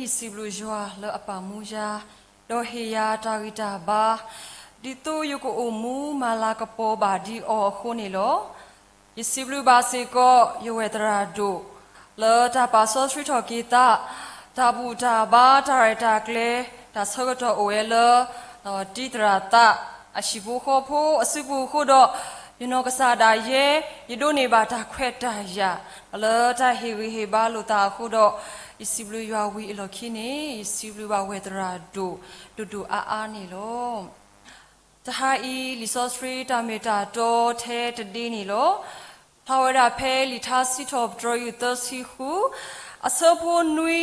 ယစံးဘျုးယွၤလၢအပာ်မူယၤ, ဒီးဟ့ၣ်ယၤတၢ်ဂံၢ်တၢ်ဘါ, ဒ်သိးယကအိၣ်မူမၤလၤကပီၤဘၣ်ဒံးအီၤအဃိန့ၣ်လီၤ. ယစံးဘျုးဘၣ်စ့ၢ်ကီး ယဝဲၢ်သရၣ်ဒိၣ် လၢတၢ်ပာ်စီဆှံထီၣ်က့ၤသး, တၢ်ဘူၣ်တၢ်ဘါ တၢ်ရဲၣ်တၢ်ကျဲၤ, တၢ်ဆၢကတီၢ်အိၣ်ဝဲလၢ တံသရၣ်သး အဟံၣ်ဖိဃီဖိအစုပူၤအဃိဒီး, ယနီၢ်ကစၢ်ဒၣ်ယဲ ယဒိးန့ၢ်ဘၣ်တၢ်ခွဲးတၢ်ယာ် လၢတၢ်ဟ့ၣ်ဂံၢ်ဟ့ၣ်ဘါလိာ်သးအဃိဒီး, ယစံးဘျုးယွၤဝံၤအလီၢ်ခံန့ၣ် ယစံးဘျုးဘၣ်ဝဲၢ်သရၣ်ဒိၣ် ဒိၣ်ဒိၣ်အါအါန့ၣ်လီၤ. တဟါအံၤ လံာ်စီဆှံတၢ်မ့ၢ်တၢ်တီထဲတဒ့န့ၣ်လီၤ. ဖျါဝဲဒၣ်ဖဲလံာ်ထါစံးထီၣ်ပတြၢၤယုၢ်သၢဆံဃု အဆၢဖိနွံ,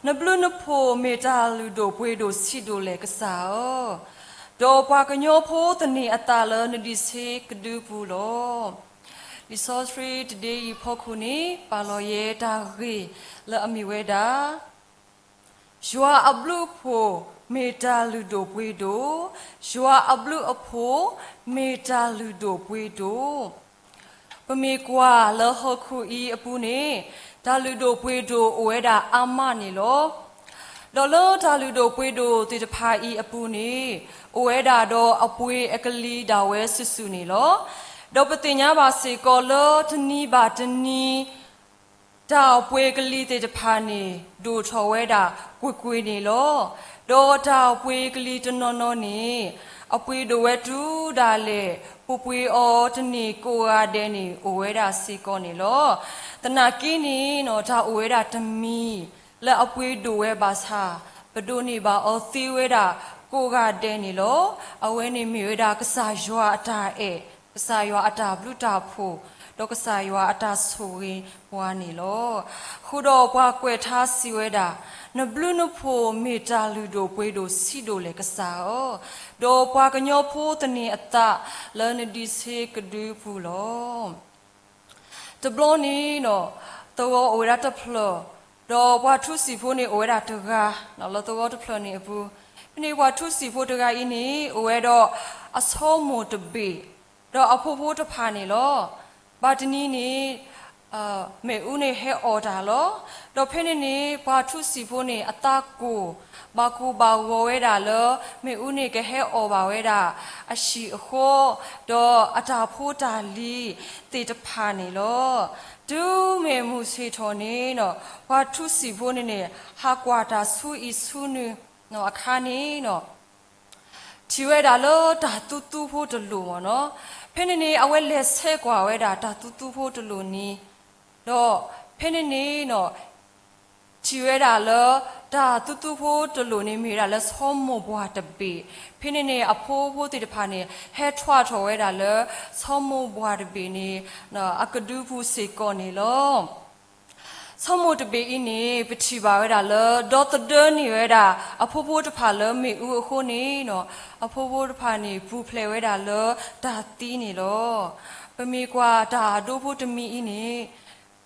နဘျုးနဖှိၣ်မ့ၢ်တၢ်လုၢ်ဒိၣ်ပှ့ၤဒိၣ်ဆံးဒိၣ်လဲၣ်ကစၢ်ဧၢ, ဒီးပှၤကညီဖိသန့ၤအသးလၢနဒံးဆ့ကဒုပူၤလီၤ. လံာ်စီဆှံတဒ့အံၤအဖီခိၣ်န့ၣ် ပာ်လီၤယဲတၢ်ဂ့ၢ်လၢအမ့ၢ်ဝဲဒၣ် ယွၤအဘျုးအဖှိၣ်မ့ၢ်တၢ်လုၢ်ဒိၣ်ပှ့ၤဒိၣ်, ယွၤအဘျုးအဖှိၣ်မ့ၢ်တၢ်လုၢ်ဒိၣ်ပှ့ၤဒိၣ်. ပမ့ၢ်ကွၢ်လၢဟီၣ်ခိၣ်အံၤအပူၤန့ၣ် တၢ်လုၢ်ဒိၣ်ပှ့ၤဒိၣ်အိၣ်ဝဲဒၣ်အါမးန့ၣ်လီၤ. ဒီးလၢတၢ်လုၢ်ဒိၣ်ပှ့ၤဒိၣ်သ့ၣ်တဖၣ်အံၤအပူၤန့ၣ် အိၣ်ဝဲဒၣ်ဒီးအပှ့ၤအကလံၤဒၣ်ဝဲစုာ်စုာ်န့ၣ်လီၤ. ဒီးပသ့ၣ်ညါဘၣ်စ့ၢ်ကီးလၢတနံၤဘၣ်တနံၤ တၢ်ပှ့ၤကလံၤသ့ၣ်တဖၣ်န့ၣ် ဒိၣ်ထီၣ်ဝဲဒၣ်ကွ့ၢ်ကွ့ၢ်န့ၣ်လီၤ. ဒီးတၢ်ပှ့ၤကလံၤတနီၤနီၤန့ၣ် အပှ့ၤဒိၣ်ဝဲတုၤဒၣ်လဲာ် ပှ့ၤပှ့ၤအီၤတန့ၢ်ကိးဂၤဒဲးန့ၣ် အိၣ်ဝဲဒၣ်စ့ၢ်ကီးန့ၣ်လီၤ. သနာ်က့န့ၣ် တၢ်အိၣ်ဝဲဒၣ်တမံၤလၢအပှ့ၤဒိၣ်ဝဲဘၣ်ဆၣ် ပဒိးန့ၢ်ဘၣ်အီၤသ့ဝဲဒၣ်ကိးဂၤဒဲးန့ၣ်လီၤ. အဝဲန့ၣ်မ့ၢ်ဝဲဒၣ်ကစၢ်ယွၤအတၢ်အဲၣ်, ကစၢ်ယွၤအတၢ်ဘျုးတၢ်ဖှိၣ်, ဒီးကစၢ်ယွၤအတၢ်ဆိၣ်ဂ့ၤပှၤန့ၣ်လီၤ. အဃိဒီးပှၤကွဲးထါစံးဝဲဒၣ်, နဘျုးနဖှိၣ်မ့ၢ်တၢ်လုၢ်ဒိၣ်ပှ့ၤဒိၣ်ဆံးဒိၣ်လဲၣ်ကစၢ်ဧၢ, ဒီးပှၤကညီဖိသန့ၤအသးလၢနဒံးဆ့ကဒုပူၤလီၤ. တဘျီန့ၣ် သဝီအိၣ်ဝဲဒၣ်တဖျၢၣ်, ဒီးပှၤထူစံာ်ဖိန့ၣ်အိၣ်ဝဲဒၣ်တဂၤ, လၢသဝီတဖျၢၣ်န့ၣ်အပူၤ, ဖဲန့ၣ်ပှၤထူစံာ်ဖိတဂၤအံၤန့ၣ် အိၣ်ဝဲဒီးအဆိကမိၣ်တဘ့ၣ်, ဒီးအဖိဖိတဖၣ်န့ၣ်လီၤ. ဘၣ်တနံၤန့ၣ် မ့ၣ်အူန့ၣ်ဟဲအီၣ်တၢ်လီၤ. ဒီးဖဲန့ၣ်န့ၣ် ပှၤထူစံာ်ဖိန့ၣ် အသးကိၢ်, ဘၣ်ကိၢ်ဘၣ်ဂီၤဝဲဒၣ်လၢ မ့ၣ်အူန့ၣ်ကဟဲအီၣ်ဘၣ်ဝဲဒၣ်အဟံၣ်အဃီ, ဒီးအတၢ်ဖိတၢ်လံၤသ့ၣ်တဖၣ်န့ၣ်လီၤ. တုၤမ့ၢ်မုၢ်ဆ့ၣ်ထီၣ်န့ၣ် ပှၤထူစံာ်ဖိန့ၣ်န့ၣ် ဟးကွၢ်တၢ်ဆူအံၤဆူနုၤအခါန့ၣ် ထံၣ်ဝဲဒၣ်လၢတၢ်သူသူဖိတလိာ်မ့ၢ်နီၤ. ဖဲန့ၣ်န့ၣ် အဝဲလဲၤဆဲးကွၢ်ဝဲဒၣ်တၢ်သူသူဖိတလိာ်န့ၣ်, ဒီးဖဲန့ၣ်န့ၣ် ထံၣ်ဝဲဒၣ်လၢ တၢ်သူသူဖိတလိာ်န့ၣ် မ့ၢ်ဝဲဒၣ်လၢဆိကမိၣ်ပှၢ်တဘ့ၣ်. ဖဲန့ၣ်န့ၣ် အဖိဖိသ့ၣ်တဖၣ်န့ၣ် ဟဲထွဲထီၣ်ဝဲဒၣ်လၢ ဆိကမိၣ်ပှၢ်တဘ့ၣ်န့ၣ် အကဒုပူၤစ့ၢ်ကီးန့ၣ်လီၤ. ဆိကမိၣ်တဘ့ၣ်အံၤန့ၣ် ပထံၣ်ဘၣ်ဝဲဒၣ်လၢ ဒီသဒၢန့ၢ်ဝဲဒၣ် အဖိဖိတဖၣ်လၢမ့ၣ်အူအဃိန့ၣ် အဖိဖိတဖၣ်န့ၣ် ပူၤဖျဲးဝဲဒၣ်လၢတၢ်သံန့ၣ်လီၤ. ပမ့ၢ်ကွၢ်တၢ်ဒိဖိတမံၤအံၤန့ၣ်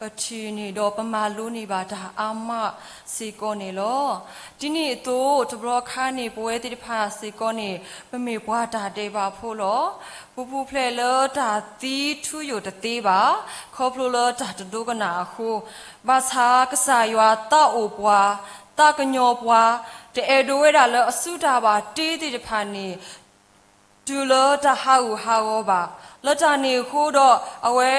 ပထံၣ်န့ၢ်ဒီးပမၤလိန့ၢ်ဘၣ်တၢ်အါမးစ့ၢ်ကီးန့ၣ်လီၤ. ဒ်န့ၣ်အသိး တဘျီခါန့ၣ် ပဝဲသ့ၣ်တဖၣ်စ့ၢ်ကီးန့ၣ် ပမ့ၢ်ပှၤတၢ်ဒဲးဘးဖိလီၤ. ပပူၤဖျဲးလၢတၢ်သံထူယိာ်တသ့ဘၣ် ခီဖျိလၢတၢ်တဒိကနၣ်အဃိ, ဘၣ်ဆၣ်ကစၢ်ယွၤသးအိၣ်ပှၤ, သးကညီၤပှၤ, တအဲၣ်ဒိးဝဲဒၣ်လၢအစုတၢ်ဘၣ်တ့သ့ၣ်တဖၣ်န့ၣ် တုၤလၢတၢ်ဟးဂူာ်ဟးဂီၤဘၣ်. လၢတၢ်န့ၣ်အဃိဒီး အဝဲ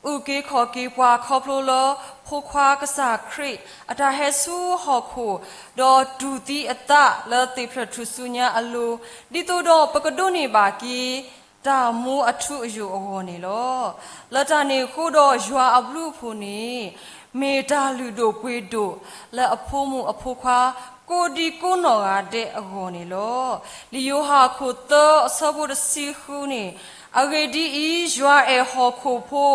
အုၣ်က့ၤခီၣ်က့ၤပှၤခီဖျိလၢ ဖိခွါကစၢ်ခရံာ် အတၢ်ဟဲဆူဟီၣ်ခိၣ် ဒီးတူၢ်သံအသးလၢသ့ၣ်ဖျၢၣ်ထူၣ်စုညါအလိၤ, ဒ်သိးဒီးပကဒိးန့ၢ်ဘၣ်က့ၤ တၢ်မူအထူအယိာ်အဂီၢ်န့ၣ်လီၤ. လၢတၢ်န့ၣ်အဃိဒီးယွၤအဘျုးအဖှိၣ်န့ၣ် မ့ၢ်တၢ်လုၢ်ဒိၣ်ပှ့ၤဒိၣ်လၢအဖိမုၣ်အဖိခွါ ကိးဒံကိးနီၢ်ဂၤဒဲးအဂီၢ်န့ၣ်လီၤ. လံာ်ယိၤဟၣ်အခိၣ်သၢအဆၢဖိတဆံဃုန့ၣ်, အဂ့ၢ်ဒ်အံၤ, ယွၤအဲၣ်ဟီၣ်ခိၣ်ဖိ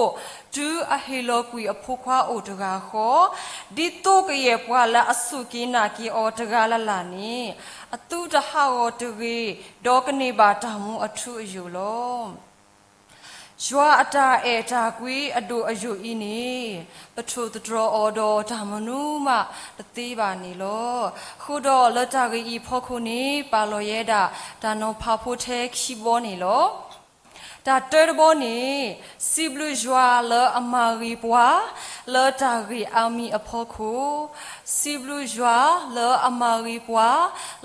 တုၤအဟ့ၣ်လီၤကွံာ်အဖိခွါအိၣ်တဂၤဃီ, ဒ်သိးကယဲၢ်ပှၤလၢအစူၢ်က့ၤနာ်က့ၤအီၤတဂၤလၢ်လၢ်န့ၣ် အသုတဟးဂီၤတဂ့ၤ, ဒီးကန့ၢ်ဘၣ်တၢ်မူအထူအယိာ်လီၤ. ယွၤအတၢ်အဲၣ်တၢ်ကွံအဒိၣ်အယိာ်အံၤန့ၣ် ပထိၣ်သတြီၤအီၤဒီးတၢ်မနုၤမးတသ့ဘၣ်န့ၣ်လီၤ. အဃိဒီးလၢတၢ်ဂ့ၢ်အံၤအဖီခိၣ်န့ၣ် ပာ်လီၤယဲဒၣ် တၢ်နီၤဖးဖိထဲခံဘီန့ၣ်လီၤ. တၢ်တၢတဘီန့ၣ်, စံးဘျုးယွၤလၢအမၤဂ့ၤပှၤ လၢတၢ်ဂ့ၤအါမံၤအဖီခိၣ်, စံးဘျုးယွၤလၢအမၤဂ့ၤပှၤ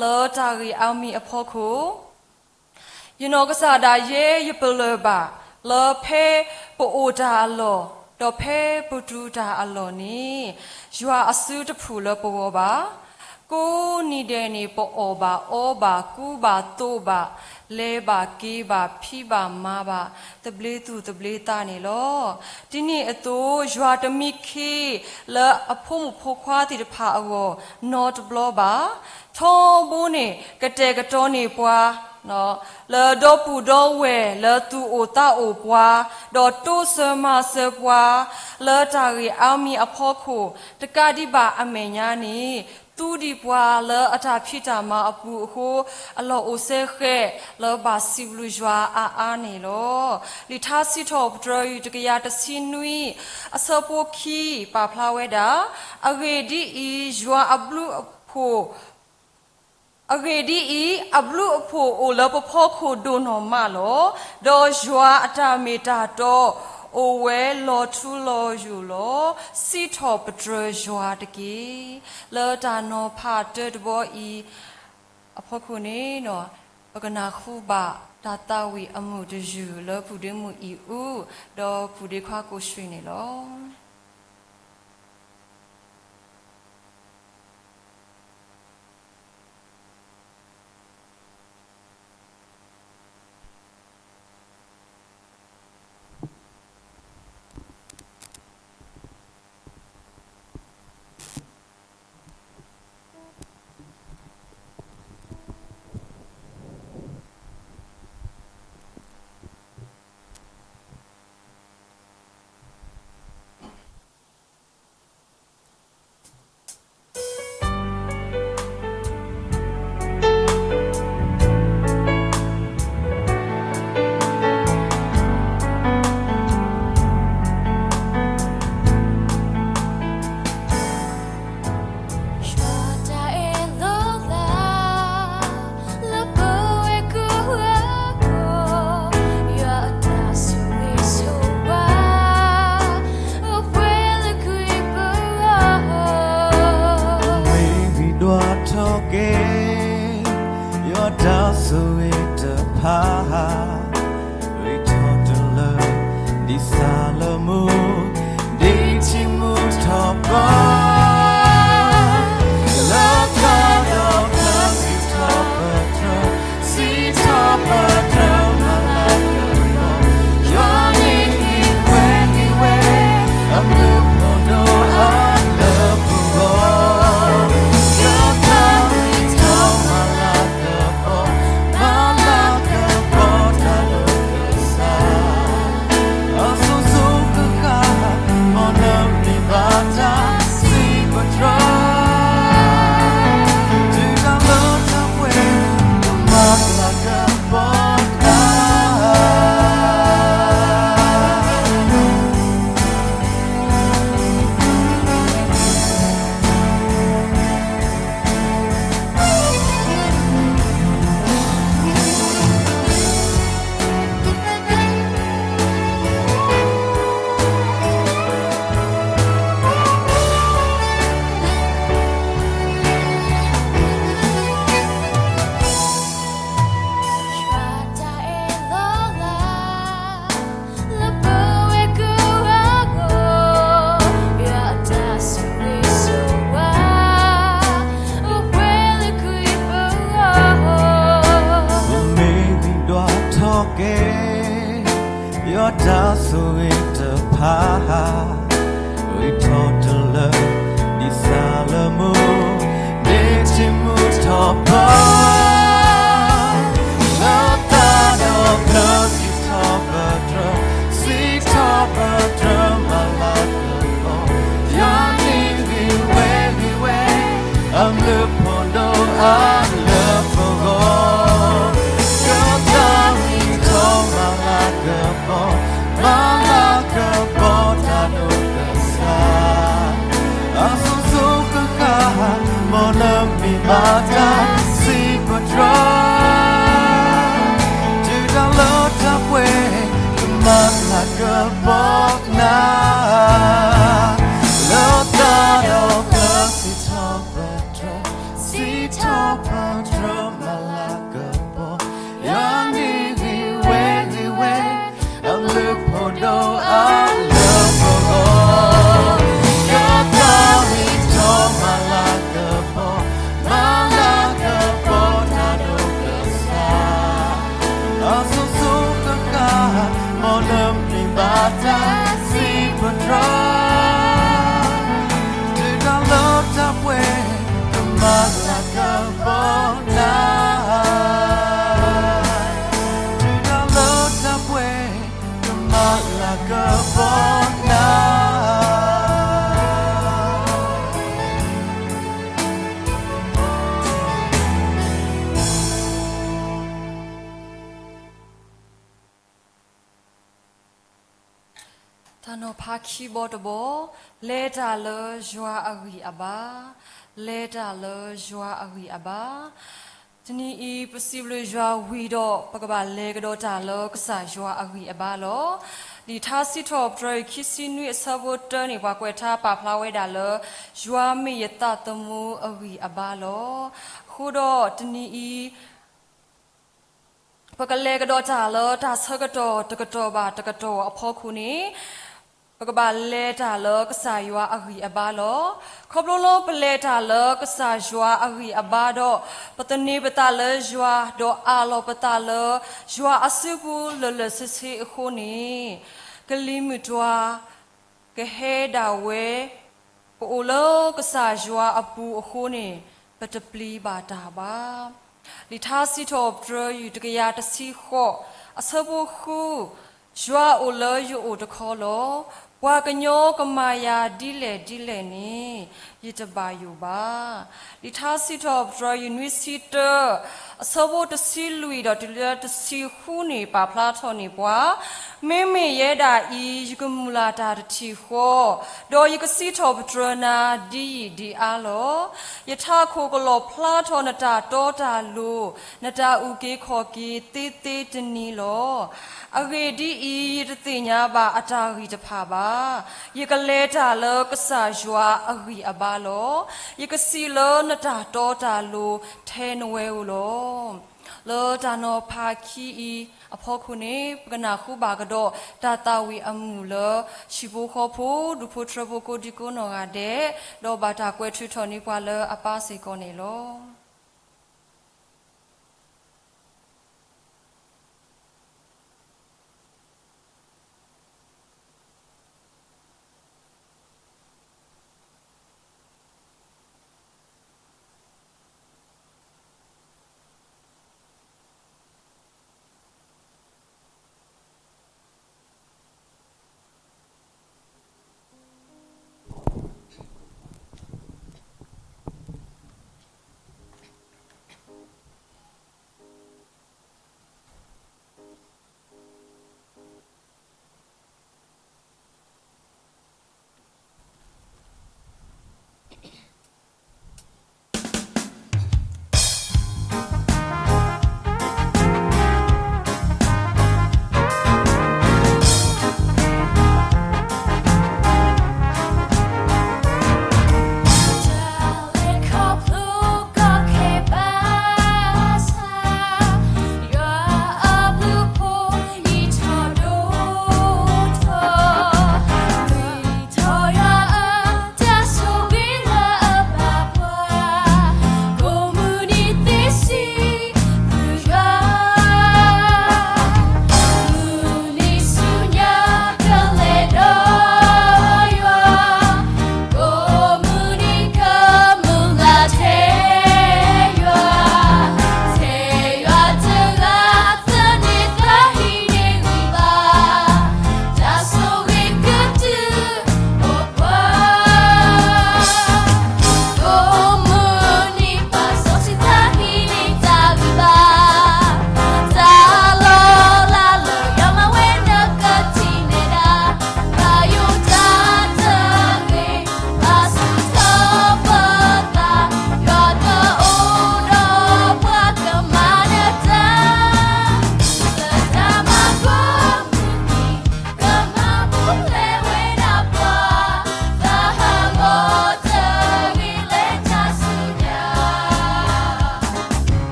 လၢတၢ်ဂ့ၤအါမံၤအဖီခိၣ်, ယနီၢ်ကစၢ်ဒၣ်ယဲယပလၢၢ်ဘၣ် လၢဖဲပအိၣ်တၢ်အလီၢ် ဒီးဖဲပတူၢ်တၢ်အလီၢ်န့ၣ်, ယွၤအစုတဖုၣ်လၢပဂီၢ်ဘၣ်. ကိးနံၤဒဲးန့ၣ် ပအီၣ်ဘၣ်အီဘၣ် ကူဘၣ်သိးဘၣ် လဲၤဘၣ်က့ၤဘၣ် ဖံးဘၣ်မၤဘၣ် သဘျ့သူၣ်သဘျ့သးန့ၣ်လီၤ. ဒ်န့ၣ်အသိး ယွၤတမံခ့ လၢအဖိမုၣ်ဖိခွါသ့ၣ်တဖၣ်အဂီၢ် နီတဘျီဘၣ်. ထီဘိန့ၣ် ကတဲာ်ကတီၤန့ၢ်ပှၤ လၢဒီပုၢ်ဒီဝဲၢ် လၢသူၣ်အိၣ်သးအိၣ်ပှၤ, ဒီးတိစၢၤမၤစၢၤပှၤ လၢတၢ်ဂ့ၤအါမံၤအဖီခိၣ်, တကးဒံးဘၣ်အမဲာ်ညါန့ၣ်, သူဒံးပှၤလၢအတၢ်ဖံးတၢ်မၤအပူၤအဃိ, အလီၢ်အိၣ်စဲဃဲး လၢဘၣ်စံးဘျုးယွၤအါအါန့ၣ်လီၤ. လံာ်ထါစံးထီၣ်ပတြၢၤ တကယၤတဆံနွံ အဆၢဖိခံ ပာ်ဖျါဝဲဒၣ်, အဂ့ၢ်ဒ်အံၤ, ယွၤအဘျုးအဖှိၣ် အဂ့ၢ်ဒ်အံၤ, အဘျုးအဖှိၣ်အိၣ်လၢပဖီခိၣ်ဒိၣ်နီၢ်မးလီၤ. ဒီးယွၤအတၢ်မ့ၢ်တၢ်တီ အိၣ်ဝဲလီၤထူလီၤယိာ်လီၤ. စံးထီၣ်ပတြၢၤယွၤတက့ၢ်. လၢတၢ်နီၤဖးတၢတဘီအံၤအဖီခိၣ်န့ၣ်, ပကနၢ်ဟူဘၣ်တၢ်သးဝံၣ်အမုာ်တယုၢ် လၢပုၢ်ဒ့မုၣ်အံၤအူ ဒီးပုၢ်ဒ့ခွါကိးဆှံန့ၣ်လီၤ. Baby ဒွးထီၣ်က့ၤ ယွၤတၢ်ဆိၣ်ဂ့ၤတဖၣ် ရ့ထီၣ်တလၢ ဒ်ဆၣ်လၢမူ ဒ်ထံမူထီၣ်ပှၢ် လၢတၢ်ဒီးဖျၢၣ်စံးထီၣ်ပတြၢၤ စံးထီၣ်ပတြၢၤမၤလၤကပီၤ ယွၤန့ၣ်မ့ၢ်ဝဲမ့ၢ်ဝဲ အမူခိၣ်ဒိၣ်အါလၢပဂီၢ် ယွၤတၢ်မ့ၢ်ထီၣ်မၤလၤကပီၤ မၤလၤကပီၤတၢ်ဒိၣ်ကစၢ် အစိၤစိၤဃၣ်ဃၣ် မ်နမံၤဘၣ်တၢ်စံးပတြၢၤ တုၤတၢ်လၢတၢ်ပှဲၤ မၤလၤကပီၤတၢ်မ့ၢ်ဒွးထီၣ်က့ၤ ယွၤတၢ်ဆိၣ်ဂ့ၤတဖၣ် ရ့ထီၣ်တလၢ ဒ်ဆၣ်လၢမူ ဒ်ထံမူထီၣ်ပှၢ် လၢတၢ်ဒီးဖျၢၣ်စံးထီၣ်ပတြၢၤ စံးထီၣ်ပတြၢၤမၤလၤကပီၤ ယွၤန့ၣ်မ့ၢ်ဝဲမ့ၢ်ဝဲ အမူခိၣ်ဒိၣ်အါလၢပဂီၢ် ယွၤတၢ်မ့ၢ်ထီၣ်မၤလၤကပီၤ မၤလၤကပီၤတၢ်ဒိၣ်ကစၢ် အစိၤစိၤဃၣ်ဃၣ် မ်နမံၤဘၣ်တၢ်စံးပတြၢၤ တုၤတၢ်လၢတၢ်ပှဲၤ ပတြၢၤမၤလၤကပီၤ ယွၤန့ၣ်ဂ့ၤဝဲဂ့ၤဝဲ အဘျုးဖးဒိၣ်အါလၢပဂီၢ် ကသးဝံၣ်ထီၣ်မၤလၤကပီၤ မၤလၤကပီၤတၢ်ဒိၣ်ကစၢ် အစိၤစိၤဃၣ်ဃၣ် မ်နမံၤဘၣ်တၢ်စံးပတြၢၤ တုၤတၢ်လၢတၢ်ပှဲၤ ကမၤလၤကပီၤနၤ တုၤတၢ်လၢတၢ်ပှဲၤ ကမၤလၤကပီၤနၤ တၢ်နီၤဖးခံဘီတဘီ, လဲၤတၢ်လၢယွၤအဂံၢ်အဘါ, လဲၤတၢ်လၢယွၤအဂံၢ်အဘါ. တနံၤအံၤ ပစံးဘျုးယွၤဝံၤဒီး ပကဘၣ်လဲၤကဒီးတၢ်လၢကစၢ်ယွၤအဂံၢ်အဘါလီၤ. လံာ်ထါစံးထီၣ်ပတြၢၤ ခံဆံနွံ အဆၢဖိတၢန့ၣ် ပှၤကွဲးထါပာ်ဖျါဝဲဒၣ်လၢ ယွၤမ့ၢ်ယသးသမူအဂံၢ်အဘါလီၤ. အဃိဒီးတနံၤအံၤ ပကလဲၤကဒီးတၢ်လၢတၢ်ဆၢကတီၢ်တကတီၢ်ဘၣ်တကတီၢ်အဖီခိၣ်န့ၣ်, ပကဘၣ်လဲၤတၢ်လၢကစၢ်ယွၤအဂံၢ်အဘါလီၤ. ခီဖျိလၢပလဲၤတၢ်လၢကစၢ်ယွၤအဂံၢ်အဘါဒီး ပသန့ၤပသးလၢယွၤ ဒီးအးလီၤပသးလၢယွၤအစုပူၤလၢာ်လၢာ်ဆ့ဆ့အဃိန့ၣ်, ကလံၤမုၢ်တွၤ ကဟဲဒၣ်ဝဲ ပအိၣ်လၢကစၢ်ယွၤအပူၤအဃိန့ၣ် ပတပျံၤဘၣ်တၢ်ဘၣ်. လံာ်ထါစံးထီၣ်ပတြၢၤ ယူၢ်တကယၤတဆံဃိး အဆၢဖိဃု, ယွၤအိၣ်လၢယအိၣ်တခီလီၤ. ပှၤကညီကမၤယၤဒ်လဲၣ်ဒ်လဲၣ်န့ၣ် ယတဘၣ်ယိၣ်ဘၣ်. လံာ်ထါစံးထီၣ်ပတြၢၤ ယူၢ်နွံဆံတၢ အဆၢဖိတဆံလွံၢ်ဒီးတုၤလၢတဆံဃုန့ၣ် ပာ်ဖျါထီၣ်န့ၢ်ပှၤ, မ့မ့ၢ်ယဲဒၣ်အံၤ ယကမုၢ်လၢ်တၢ်တထံၣ်ဃီ, ဒီးယကစံးထီၣ်ပတြၢၤနၤဒ်ယံာ်ဒ်အါလီၤ. ယထးခိၣ်ကလီၣ်ဖျါထီၣ်နတၢ်တီတၢ်လိၤ, နတၢ်အုၣ်က့ၤခီၣ်က့ၤသ့သ့တနံၤလီၤ. အဂ့ၢ်ဒ်အံၤ, ယတသ့ၣ်ညါဘၣ်အတၢ်ဂံၢ်တဖၣ်ဘၣ်. ယကလဲၤတၢ်လၢကစၢ်ယွၤအဂံၢ်အဘါလီၤ. ယကစံးလၢနတၢ်တီတၢ်လိၤထဲနဝဲဧိၤလီၤ. လၢတၢ်နီၤဖးခံအံၤအဖီခိၣ်န့ၣ် ပကနၢ်ဟူဘၣ်ကဒီးတၢ်သးဝံၣ်အမုာ်လၢ ဟံၣ်ဖိဃီဖိ ဒူၣ်ဖိထၢဖိကိးဒံကိးနီၢ်ဂၤဒဲး, ဒီးဘၣ်တၢ်ကွဲးထုးထီၣ်န့ၢ်ပှၤလၢအပၢ်စ့ၢ်ကီးန့ၣ်လီၤ.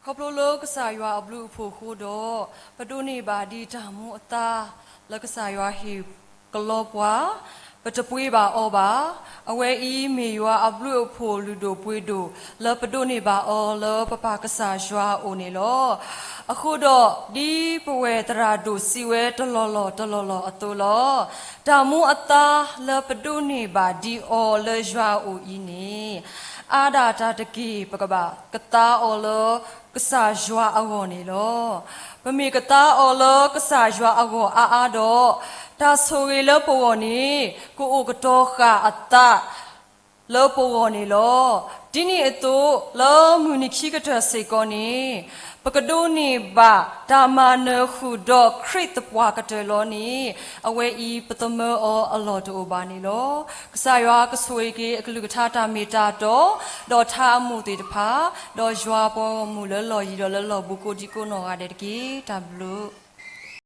ခီဖျိလၢကစၢ်ယွၤအဘျုးအဖှိၣ်အဃိဒီး, ပဒိးန့ၢ်ဘၣ်ဒံးတၢ်မူအသါလၢကစၢ်ယွၤဟ့ၣ်ကလီပှၤ, ပတပှ့ၤဘၣ်အီၤဘၣ်. အဝဲအံၤမ့ၢ်ယွၤအဘျုးအဖှိၣ်လုၢ်ဒိၣ်ပှ့ၤဒိၣ်လၢပဒိးန့ၢ်ဘၣ်အီၤလၢပပၢ်ကစၢ်ယွၤအအိၣ်န့ၣ်လီၤ. အဃိဒီး, ဒ်ပဝဲၢ်သရၣ်ဒိၣ်စံးဝဲတလီၢ်လီၢ်တလီၢ်လီၢ်အသိးလီၤ. တၢ်မူအသါလၢပဒိးန့ၢ်ဘၣ်ဒံးအီၤလၢယွၤအအိၣ်အံၤန့ၣ်, အါဒၣ်တၢ်တက့ၢ် ပကဘၣ်ကသါအီၤလၢကစၢ်ယွၤအဂီၢ်န့ၣ်လီၤ. ပမ့ၢ်ကသါအီၤလၢကစၢ်ယွၤအဂီၢ်အါအါဒီး, တၢ်ဆိၣ်ဂ့ၤလၢပဂီၢ်န့ၣ် ကအိၣ်ကတီၤဃာ်အသးလၢပဂီၢ်န့ၣ်လီၤ. ဒ်န့ၣ်အသိး, လၢမုၢ်နံၤခံကတၢၢ်စ့ၢ်ကီးန့ၣ်, ပကဒိးန့ၢ်ဘၣ်တၢ်မၤနၢၤဃုာ်ဒီးခရံာ်သပှၢ်ကတၢၢ်လီၤန့ၣ်, အဝဲအံၤပသမၢအီၤအလီၢ်တအိၣ်ဘၣ်န့ၣ်လီၤ. ကစၢ်ယွၤကဆိၣ်ဂ့ၤက့ၤအကလုၢ်ကထါတၢ်မ့ၢ်တၢ်တီ, ဒီးထါအမူးသ့ၣ်တဖၣ်, ဒီးယွၤပှၤဂီၢ်မုၢ်လၢလီၢ်ယံၤဒီးလၢလီၢ်ဘူးကိးဒံကိးနီၢ်ဂၤဒဲးတက့ၢ်. တၢ်ဘျုး